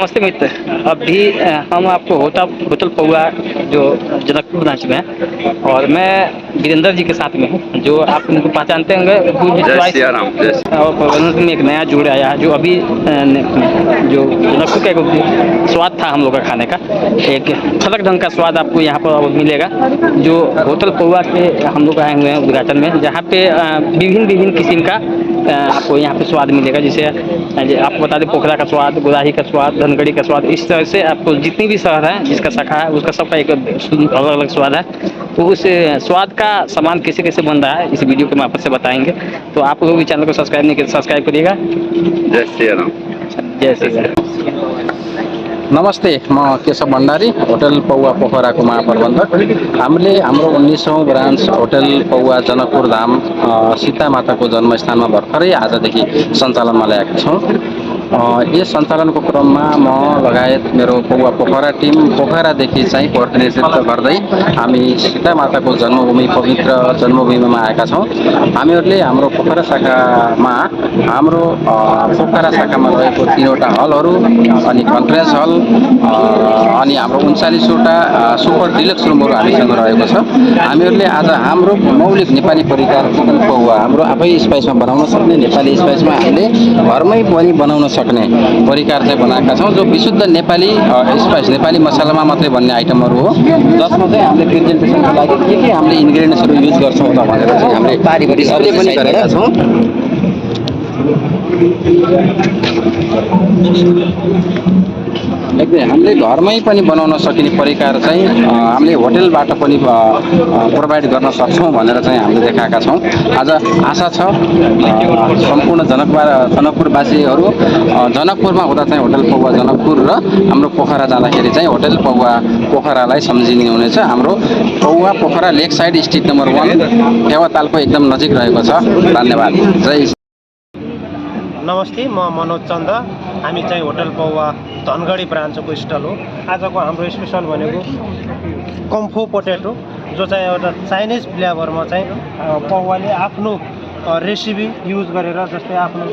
नमस्ते मित्र। अभी हम आपको होटल पौआ जो जनकपुर ब्रांच में है और मैं वीरेंद्र जी के साथ में हूँ, जो आप उनको पहचानते होंगे। जय सिया राम। जय सिया। और प्रबंधन में एक नया जुड़ आया है, जो अभी जो जनकपुर का एक स्वाद था हम लोग का खाने का, एक अलग ढंग का स्वाद आपको यहाँ पर मिलेगा। जो होटल पौआ के हम लोग आए हुए हैं उद्घाटन में, जहाँ पे विभिन्न विभिन्न किस्म का आपको यहाँ पे स्वाद मिलेगा। जैसे आपको बता दें, पोखरा का स्वाद, गुराही का स्वाद, धनगढ़ी का स्वाद, इस तरह से आपको जितनी भी शहर है जिसका शाखा है उसका सबका एक अलग अलग स्वाद है। तो उस स्वाद का सामान कैसे कैसे बन रहा है इस वीडियो के माध्यम से बताएंगे। तो आप लोग भी चैनल को सब्सक्राइब नहीं किया, सब्सक्राइब करिएगा। जय सिया राम। जय श्री राम। नमस्ते, म केशव भण्डारी, होटल पौवा पोखराको महाप्रबन्धक। हामीले हाम्रो 19औं ब्रान्च होटल पौवा जनकपुर धाम सीता माताको जन्मस्थानमा भर्खरै आजदेखि सञ्चालनमा ल्याएका छौँ। यस सञ्चालनको क्रममा म लगायत मेरो पौवा पोखरा टिम पोखरादेखि चाहिँ प्रतिनिधित्व गर्दै हामी सीता माताको जन्मभूमि पवित्र जन्मभूमिमा आएका छौँ। हामीहरूले हाम्रो पोखरा शाखामा हाम्रो पोखरा शाखामा रहेको 3वटा हलहरू अनि कन्फरेन्स हल अनि हाम्रो 39वटा सुपर डिलक्स रुमहरू हामीसँग रहेको छ। हामीहरूले आज हाम्रो मौलिक नेपाली परिकार चिकन पौवा हाम्रो आफै स्पाइसमा बनाउन सक्ने, नेपाली स्पाइसमा हामीले घरमै पनि बनाउन सक्ने परिकार चाहिँ बनाएका छौँ, जो विशुद्ध नेपाली स्पाइस नेपाली मसलामा मात्रै बन्ने आइटमहरू हो, जसमा चाहिँ हामीले प्रेजेन्टेसनको लागि के हामीले इन्ग्रेडियन्ट्सहरू युज गर्छौँ त भनेर चाहिँ हामीले डिस्प्ले पनि गरेका छौँ। एकदमै हामीले घरमै पनि बनाउन सकिने परिकार चाहिँ हामीले होटलबाट पनि प्रोभाइड गर्न सक्छौँ भनेर चाहिँ हामीले देखाएका छौँ। आज आशा छ सम्पूर्ण जनकपुरवासीहरू जनकपुरमा हुँदा चाहिँ होटल पौवा जनकपुर र हाम्रो पोखरा जाँदाखेरि चाहिँ होटल पौवा पोखरालाई सम्झिने हुनेछ। हाम्रो पौवा पोखरा लेक साइड स्ट्रिट नम्बर 1 फेवातालको एकदम नजिक रहेको छ। धन्यवाद। जय। नमस्ते, म मनोज चन्द। हामी चाहिँ होटल पौवा धनगढी ब्रान्चको स्टल हो। आजको हाम्रो स्पेसल भनेको कम्फो पोटेटो, जो चाहिँ एउटा चाइनिज फ्लेभरमा चाहिँ पौवाले आफ्नो रेसिपी युज गरेर, जस्तै आफ्नो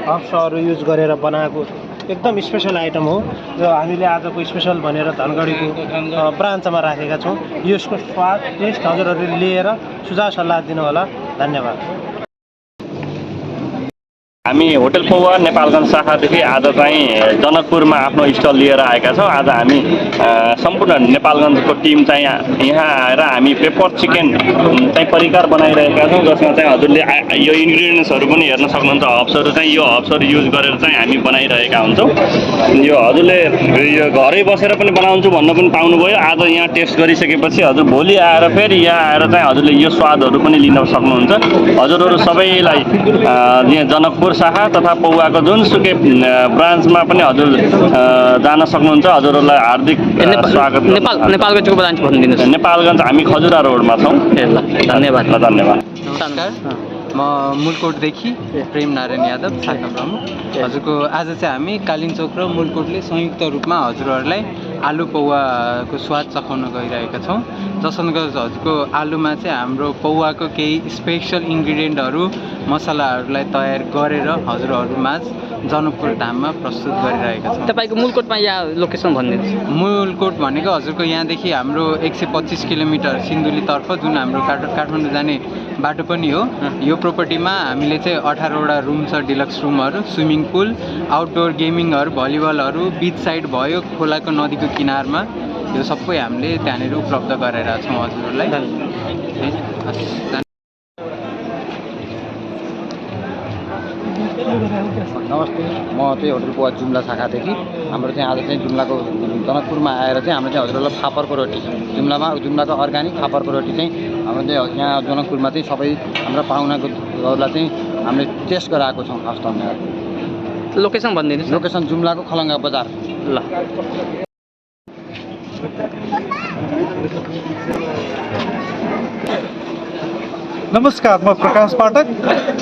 हर्ब्सहरू युज गरेर बनाएको एकदम स्पेसल आइटम हो, जो हामीले आजको स्पेसल भनेर धनगढीको ब्रान्चमा राखेका छौँ। यसको स्वाद टेस्ट हजुरहरूले लिएर सुझाव सल्लाह दिनुहोला। धन्यवाद। हामी होटल पौवा नेपालगञ्ज शाखादेखि आज चाहिँ जनकपुरमा आफ्नो स्टल लिएर आएका छौँ। आज हामी सम्पूर्ण नेपालगञ्जको टिम चाहिँ यहाँ आएर हामी पेपर चिकन चाहिँ परिकार बनाइरहेका छौँ, जसमा चाहिँ हजुरले यो इन्ग्रिडियन्ट्सहरू पनि हेर्न सक्नुहुन्छ। हर्ब्सहरू चाहिँ यो हर्ब्सहरू युज गरेर चाहिँ हामी बनाइरहेका हुन्छौँ। यो हजुरले यो घरै बसेर पनि बनाउँछु भन्न पनि पाउनुभयो। आज यहाँ टेस्ट गरिसकेपछि हजुर भोलि आएर फेरि यहाँ आएर चाहिँ हजुरले यो स्वादहरू पनि लिन सक्नुहुन्छ। हजुरहरू सबैलाई यहाँ जनकपुर शाखा तथा पौवाको जुनसुकै ब्रान्चमा पनि हजुर जान सक्नुहुन्छ। हजुरहरूलाई हार्दिक स्वागत। नेपालगञ्जको ब्रान्च भनिदिनुहोस्। नेपालगञ्ज हामी खजुरा रोडमा छौँ। धन्यवाद। धन्यवाद। नमस्कार, म मुलकोटदेखि प्रेम नारायण यादव, शाखा प्रमुख। हजुरको आज चाहिँ हामी कालिन्चोक र मुलकोटले संयुक्त रूपमा हजुरहरूलाई आलु पौवाको स्वाद चखाउन गइरहेका छौँ। जसमा हजुरको आलुमा चाहिँ हाम्रो पौवाको केही स्पेसल इन्ग्रिडियन्टहरू मसलाहरूलाई तयार गरेर हजुरहरूमाझ जनकपुर धाममा प्रस्तुत गरिरहेका छौँ। तपाईँको मुलकोटमा यहाँ लोकेसन भनिदिनुहोस्। मुलकोट भनेको हजुरको यहाँदेखि हाम्रो 125 किलोमिटर सिन्धुलीतर्फ जुन हाम्रो काठमाडौँ जाने बाटो पनि हो। यो प्रोपर्टीमा हामीले चाहिँ 18वटा रुम छ, डिलक्स रुमहरू, स्विमिङ पुल, आउटडोर गेमिङहरू, भलिबलहरू, बिच साइड भयो, खोलाको नदीको किनारमा, यो सबै हामीले त्यहाँनिर उपलब्ध गराइरहेका छौँ हजुरहरूलाई। नमस्ते, म चाहिँ होटल पौवा जुम्ला शाखादेखि। हाम्रो चाहिँ आज चाहिँ जुम्लाको जनकपुरमा आएर चाहिँ हाम्रो चाहिँ हजुरहरूलाई फापरको रोटी, जुम्लाको अर्ग्यानिक फापरको रोटी चाहिँ हाम्रो चाहिँ यहाँ जनकपुरमा चाहिँ सबै हाम्रो पाहुनाकोहरूलाई चाहिँ हामीले टेस्ट गराएको छौँ। फर्स्ट टाइम लोकेसन भनिदिनुहोस्। लोकेसन जुम्लाको खलङ्गा बजार। ल। नमस्कार, मैं प्रकाश पाठक।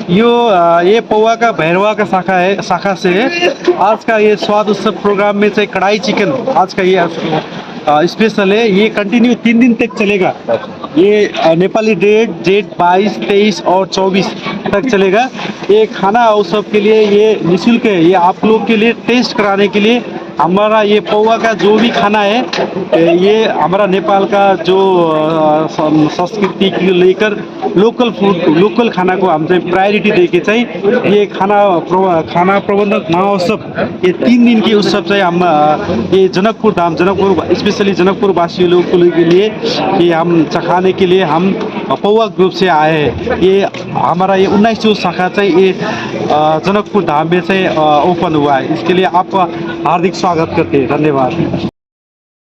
ये पौवा का भैरवा का शाखा से है। आज का ये स्वाद उत्सव प्रोग्राम में से कढ़ाई चिकन आज का ये स्पेशल है। ये कंटिन्यू 3 दिन तक चलेगा। ये नेपाली डेट 22, 23 और 24 तक चलेगा। ये खाना उत्सव के लिए ये निःशुल्क है। ये आप लोग के लिए टेस्ट कराने के लिए हमारा ये पौवा का जो भी खाना है ये हमारा नेपाल का जो संस्कृति को लेकर लोकल फूड लोकल खाना को हम चाहिँ प्रायोरिटी देके चाहिँ ये खाना प्रबन्धक महोत्सव ये 3 दिन की उत्सव चाहिँ हम ये जनकपुर धाम जनकपुर स्पेशली जनकपुर वासी लोगों के लिए कि हम चखाने के लिए हम पौवा ग्रुप से आए हैं। ये हमारा ये 19 शाखा चाहिँ ये जनकपुर धाम में से ओपन हुआ है। इसके लिए आपका हार्दिक स्वागत करते हैं, धन्यवाद।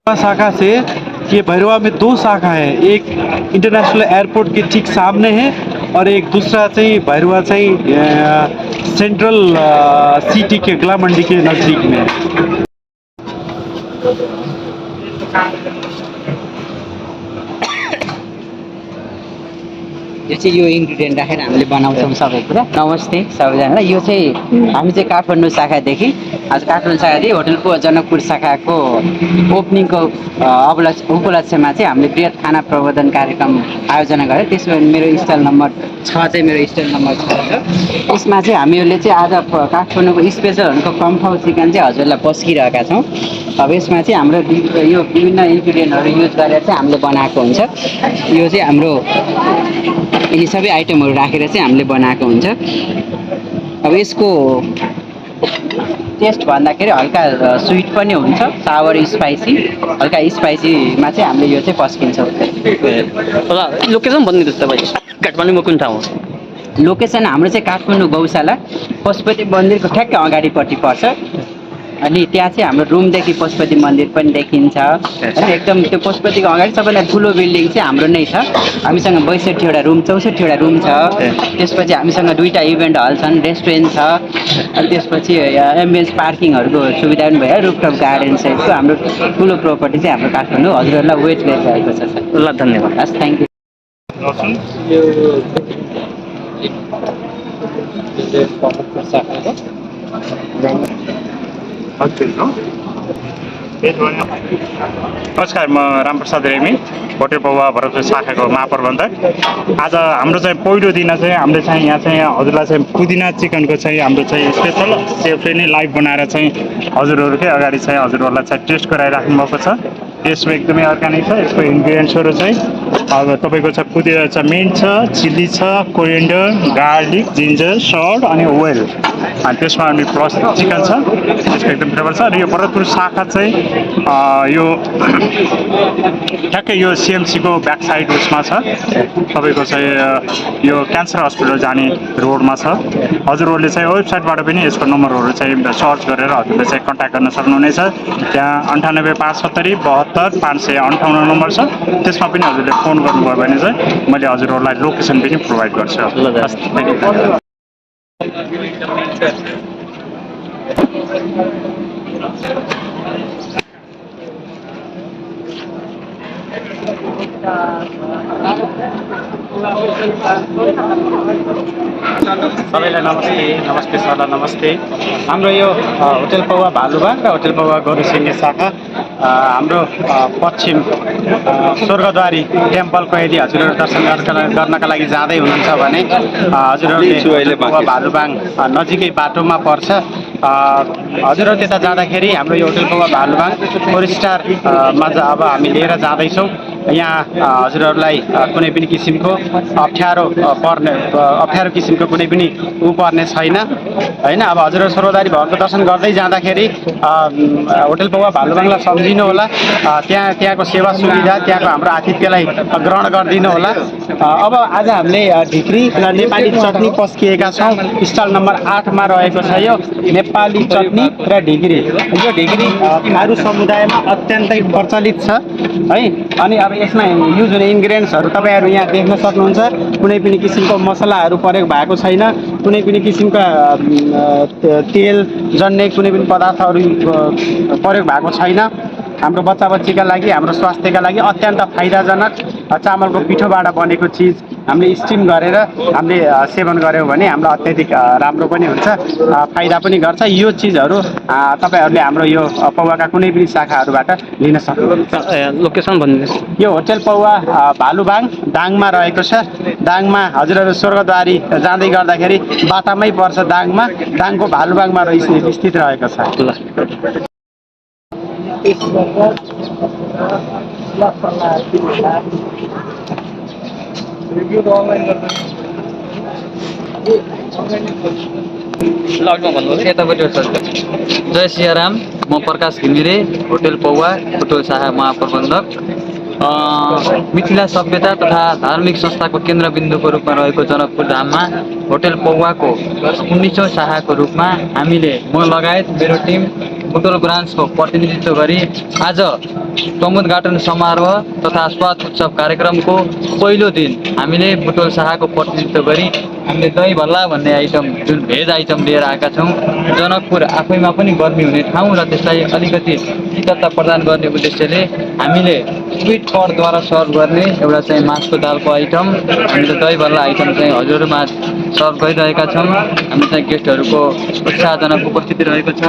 शाखा से ये भैरवा में 2 शाखा है, एक इंटरनेशनल एयरपोर्ट के ठीक सामने है और एक दूसरा चाहिँ भैरवा चाहिँ सेंट्रल सिटी के गलामंडी के नजदीक में है। यो चाहिँ यो इन्ग्रिडियन्ट राखेर हामीले बनाउँछौँ सबै कुरा। नमस्ते सबैजनालाई। यो चाहिँ हामी चाहिँ काठमाडौँ शाखादेखि आज काठमाडौँ शाखादेखि होटलको जनकपुर शाखाको ओपनिङको उपलक्ष्यमा चाहिँ हामीले बृहत खाना प्रबन्धन कार्यक्रम आयोजना गरेँ। त्यसमा मेरो स्टल नम्बर 6 चाहिँ मेरो स्टल नम्बर 6 छ। यसमा चाहिँ हामीहरूले चाहिँ आज काठमाडौँको स्पेसल भनेको कम्फाउ चिकन चाहिँ हजुरलाई पस्किरहेका छौँ। अब यसमा चाहिँ हाम्रो यो विभिन्न इन्ग्रिडियन्टहरू युज गरेर चाहिँ हामीले बनाएको हुन्छ। यो चाहिँ हाम्रो यी सबै आइटमहरू राखेर चाहिँ हामीले बनाएको हुन्छ। अब यसको टेस्ट भन्दाखेरि हल्का स्विट पनि हुन्छ, सावर स्पाइसी, हल्का स्पाइसीमा चाहिँ हामीले यो चाहिँ पस्किन्छौँ। लोकेसन भनिदिनुहोस् तपाईँ, काठमाडौँमा कुन ठाउँ हो? लोकेसन हाम्रो चाहिँ काठमाडौँ गौशाला पशुपति मन्दिरको ठ्याक्कै अगाडिपट्टि पर्छ। अनि त्यहाँ चाहिँ हाम्रो रुमदेखि पशुपति मन्दिर पनि देखिन्छ होइन। एकदम त्यो पशुपतिको अगाडि सबैलाई ठुलो बिल्डिङ चाहिँ हाम्रो नै छ। हामीसँग 62वटा रुम 64वटा रुम छ। त्यसपछि हामीसँग 2टा इभेन्ट हल छन्, रेस्टुरेन्ट छ। अनि त्यसपछि एम्बियन्स पार्किङहरूको सुविधा पनि भयो, रुफटप गार्डन सहितको हाम्रो ठुलो प्रोपर्टी चाहिँ हाम्रो काठमाडौँ हजुरहरूलाई वेट गरिरहेको छ सर। ल धन्यवाद। हस्, थ्याङ्क नमस्कार, म रामप्रसाद रेग्मी, होटल पौवा भरतपुर शाखाको महाप्रबन्धक। आज हाम्रो चाहिँ पहिलो दिन चाहिँ हामीले चाहिँ यहाँ चाहिँ हजुरलाई चाहिँ पुदिना चिकनको चाहिँ हाम्रो चाहिँ स्पेसल सेफले नै लाइभ बनाएर चाहिँ हजुरहरूकै अगाडि चाहिँ हजुरहरूलाई चाहिँ टेस्ट गराइराख्नु भएको छ। यसमा एकदमै अर्ग्यानिक छ। यसको इन्ग्रिडियन्ट्सहरू चाहिँ अब तपाईँको छ पुदिना छ, मिन्ट छ, चिल्ली छ, कोरिएन्डर, गार्लिक, जिन्जर, सल्ट अनि ओइल। अनि त्यसमा अनि प्लस चिकन छ, त्यसको एकदम फ्लेभर छ। र यो भरतपुर शाखा चाहिँ यो ठ्याक्कै यो सिएमसीको ब्याक साइड उसमा छ। तपाईँको चाहिँ यो क्यान्सर हस्पिटल जाने रोडमा छ। हजुरहरूले चाहिँ वेबसाइटबाट पनि यसको नम्बरहरू चाहिँ सर्च गरेर हजुरले चाहिँ कन्ट्याक्ट गर्न सक्नुहुनेछ। त्यहाँ 98 570 72 558 नम्बर छ। त्यसमा पनि हजुरले फोन गर्नुभयो भने चाहिँ मैले हजुरहरूलाई लोकेसन पनि प्रोभाइड गर्छु। सबैलाई नमस्ते सरलाई नमस्ते। हाम्रो यो होटल पौवा भालुबाङ र होटल पौवा गौरीसिंहे शाखा हाम्रो पश्चिम स्वर्गद्वारी टेम्पलको यदि हजुरहरू दर्शन गर्नका लागि जाँदै हुनुहुन्छ भने हजुरहरूले पौवा भालुबाङ नजिकै बाटोमा पर्छ। हजुरहरू त्यता जाँदाखेरि हाम्रो यो होटल पौवा भालुबाङ 4 स्टारमा अब हामी लिएर जाँदैछौँ। यहाँ हजुरहरूलाई कुनै पनि किसिमको अप्ठ्यारो किसिमको कुनै पनि पर्ने छैन होइन। अब हजुरहरू स्वर्गद्वारी भवनको दर्शन गर्दै जाँदाखेरि होटल पौवा भालुबाङलाई सम्झिनु होला। त्यहाँको सेवा सुविधा, त्यहाँको हाम्रो आतिथ्यलाई ग्रहण गरिदिनु होला। अब आज हामीले ढिक्री र नेपाली चटनी पस्किएका छौँ। स्टल नम्बर 8मा रहेको छ यो नेपाली चटनी र ढिक्री। यो ढिक्री थारू समुदायमा अत्यन्तै प्रचलित छ है। अनि अब यसमा युज हुने इन्ग्रिडियन्ट्सहरू तपाईँहरू यहाँ देख्न सक्नुहुन्छ। कुनै पनि किसिमको मसलाहरू प्रयोग भएको छैन, कुनै पनि किसिमका तेल जन्ने कुनै पनि पदार्थहरू प्रयोग भएको छैन। हाम्रो बच्चा बच्चीका लागि, हाम्रो स्वास्थ्यका लागि अत्यन्त फाइदाजनक चामलको पिठोबाट बनेको चिज हामीले स्टिम गरेर हामीले सेवन गऱ्यौँ भने हामीलाई अत्यधिक राम्रो पनि हुन्छ, फाइदा पनि गर्छ। यो चिजहरू तपाईँहरूले हाम्रो यो पौवाका कुनै पनि शाखाहरूबाट लिन सक्नुहुन्छ। लोकेसन भनिदिनुहोस्। यो होटल पौवा भालुबाङ दाङमा रहेको छ। दाङमा हजुरहरू स्वर्गद्वारी जाँदै गर्दाखेरि बाटामै पर्छ। दाङको भालुबाङमा स्थित रहेको छ। टेस्ट गरेर सल्लाह दिनुहोला। रिभ्यू त अनलाइन गर्दा जय सियाराम, म प्रकाश घिमिरे, होटल पौवा होटल शाखा महाप्रबन्धक। मिथिला सभ्यता तथा धार्मिक संस्थाको केन्द्रबिन्दुको रूपमा रहेको जनकपुर धाममा होटल पौवाको 19औं शाखाको रूपमा हामीले म लगायत मेरो टिम बुटोल ब्रान्चको प्रतिनिधित्व गरी आज समुद्घाटन समारोह तथा स्वाद उत्सव कार्यक्रमको पहिलो दिन हामीले बुटोल शाखाको प्रतिनिधित्व गरी हामीले दही भल्ला भन्ने आइटम जुन भेज आइटम लिएर आएका छौँ। जनकपुर आफैमा पनि गर्मी हुने ठाउँ र त्यसलाई अलिकति शीतलता प्रदान गर्ने उद्देश्यले हामीले स्विट कर्डद्वारा सर्भ गर्ने एउटा चाहिँ मासको दालको आइटम, हामीले दही भल्ला आइटम चाहिँ हजुरहरूमा सर्भ गरिरहेका छौँ। हामी चाहिँ गेस्टहरूको उत्साहजनक उपस्थिति रहेको छ।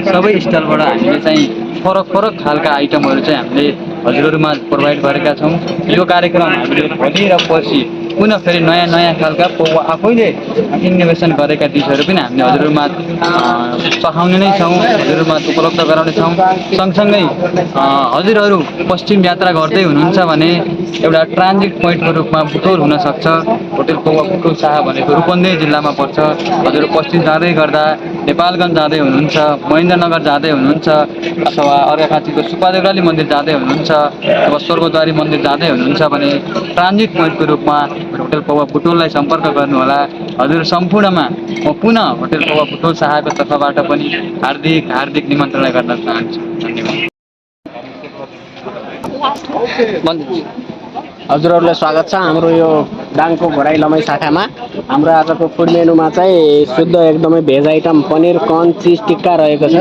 सबै स्टलबाट हामीले चाहिँ फरक फरक खालका आइटमहरू चाहिँ हामीले हजुरहरूमा प्रोभाइड गरेका छौँ। यो कार्यक्रम हामीले भोलि र पर्सि पुनः फेरि नयाँ नयाँ खालका पौवा आफैले इनोभेसन गरेका डिसहरू पनि हामीले हजुरहरूमा चखाउने नै छौँ, हजुरहरूमा उपलब्ध गराउने छौँ। सँगसँगै हजुरहरू पश्चिम यात्रा गर्दै हुनुहुन्छ भने एउटा ट्रान्जिट पोइन्टको रूपमा बुटोल हुनसक्छ। होटल पौवा बुटोल शाखा भनेको रूपन्देही जिल्लामा पर्छ। हजुर पश्चिम जाँदै गर्दा नेपालगञ्ज जाँदै हुनुहुन्छ, महेन्द्रनगर जाँदै हुनुहुन्छ, अथवा अर्घाखाँचीको सुपादेवराली मन्दिर जाँदै हुनुहुन्छ, अथवा स्वर्गद्वारी मन्दिर जाँदै हुनुहुन्छ भने ट्रान्जिट पोइन्टको रूपमा होटल पौवा बुटोललाई सम्पर्क गर्नुहोला। हजुर सम्पूर्णमा म पुनः होटल पौवा बुटोल शाखाको तर्फबाट पनि हार्दिक हार्दिक निमन्त्रणा गर्न चाहन्छु। धन्यवाद। हजुरहरूलाई स्वागत छ हाम्रो यो दाङको घोराई लमाई शाखामा। हाम्रो आजको फुड मेनुमा चाहिँ शुद्ध एकदमै veg item paneer corn cheese tikka रहेको छ।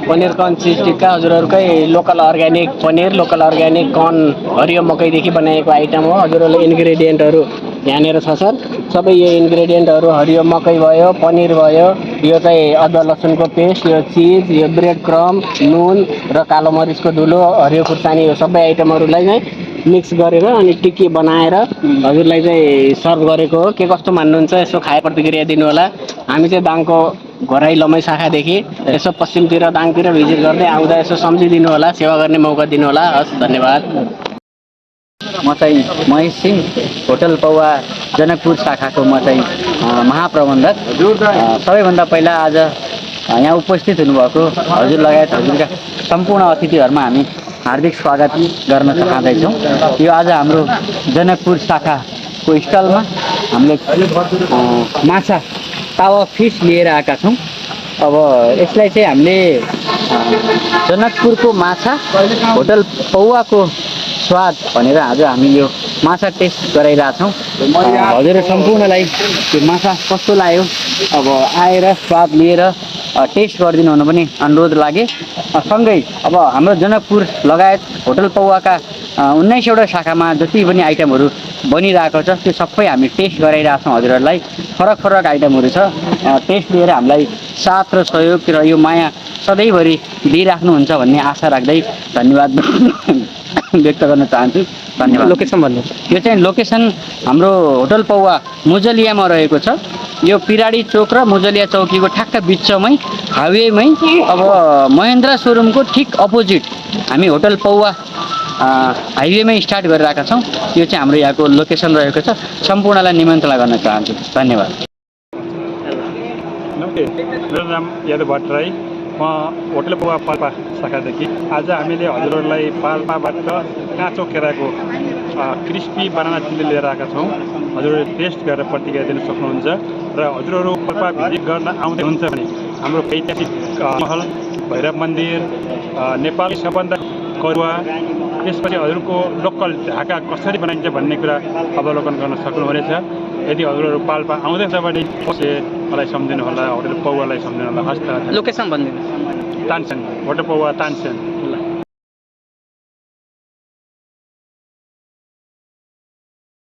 पनिर कर्न चिज टिक्का हजुरहरूकै local organic paneer, local organic corn, हरियो मकैदेखि बनाएको आइटम हो। हजुरहरूले इन्ग्रेडियन्टहरू यहाँनिर छ सर। सबै यो इन्ग्रेडियन्टहरू हरियो मकै भयो, पनिर भयो, यो चाहिँ अदुवा लसुनको पेस्ट, यो चिज, यो ब्रेड क्रम, नुन र कालो मरिचको धुलो, हरियो खुर्सानी, यो सबै आइटमहरूलाई नै मिक्स गरेर अनि टिक्की बनाएर हजुरलाई चाहिँ सर्भ गरेको हो। के कस्तो मान्नुहुन्छ यसो खाए प्रतिक्रिया दिनु होला। हामी चाहिँ दाङको घोराई लमाई शाखादेखि यसो पश्चिमतिर दाङतिर भिजिट गर्दै आउँदा यसो सम्झिदिनु होला, सेवा गर्ने मौका दिनु होला। हस्, धन्यवाद। म चाहिँ महेश सिंह, होटल पौवा जनकपुर शाखाको म चाहिँ महाप्रबन्धक। सबैभन्दा पहिला आज यहाँ उपस्थित हुनुभएको हजुर लगायत हजुरका सम्पूर्ण अतिथिहरूमा हामी हार्दिक स्वागत गर्न चाहँदैछौँ। यो आज हाम्रो जनकपुर शाखाको स्टलमा हामीले माछा तावा फिस लिएर आएका छौँ। अब यसलाई चाहिँ हामीले जनकपुरको माछा होटल पौवाको स्वाद भनेर आज हामी यो माछा टेस्ट गराइरहेछौँ। हजुर सम्पूर्णलाई त्यो माछा कस्तो लाग्यो अब आएर स्वाद लिएर टेस्ट गरिदिनु हुन पनि अनुरोध लागे। सँगै अब हाम्रो जनकपुर लगायत होटल पौवाका 19वटा शाखामा जति पनि आइटमहरू बनिरहेको छ त्यो सबै हामी टेस्ट गराइरहेछौँ। हजुरहरूलाई फरक फरक आइटमहरू छ। टेस्ट लिएर हामीलाई साथ र सहयोग र यो माया सधैँभरि दिइराख्नुहुन्छ भन्ने आशा राख्दै धन्यवाद व्यक्त गर्न चाहन्छु। धन्यवाद। लोकेसन भन्नु। यो चाहिँ लोकेसन हाम्रो होटल पौवा मुजलियामा रहेको छ। यो पिराडी चोक र मुजलिया चौकीको ठ्याक्क बिचमै हाइवेमै अब महेन्द्र सोरुमको ठिक अपोजिट हामी होटल पौवा हाइवेमै स्टार्ट गरिरहेका छौँ। यो चाहिँ हाम्रो यहाँको लोकेसन रहेको छ। सम्पूर्णलाई निमन्त्रणा गर्न चाहन्छु। धन्यवाद। मेरो नाम यादव भट्टराई, म होटल पौवा पाल्पा शाखादेखि आज हामीले हजुरहरूलाई पाल्पाबाट काँचो केराको क्रिस्पी बनाना चिल्ली लिएर आएका छौँ। हजुरहरूले टेस्ट गरेर प्रतिक्रिया दिन सक्नुहुन्छ र हजुरहरू पाल्पा भिजिट गर्न आउँदै हुन्छ भने हाम्रो ऐतिहासिक महल, भैरव मन्दिर, नेपालको सबभन्दा करुवा, त्यसपछि हजुरको लोकल ढाका कसरी बनाइन्छ भन्ने कुरा अवलोकन गर्न सक्नुहुनेछ। यदि हजुरहरू पाल्पा आउँदैछ भने मलाई सम्झिनु होला, होटल पौवालाई सम्झिनु होला। हस् त। लोकेसन भनिदिनु। तानसेन, होटल पौवा तानसेन। ल।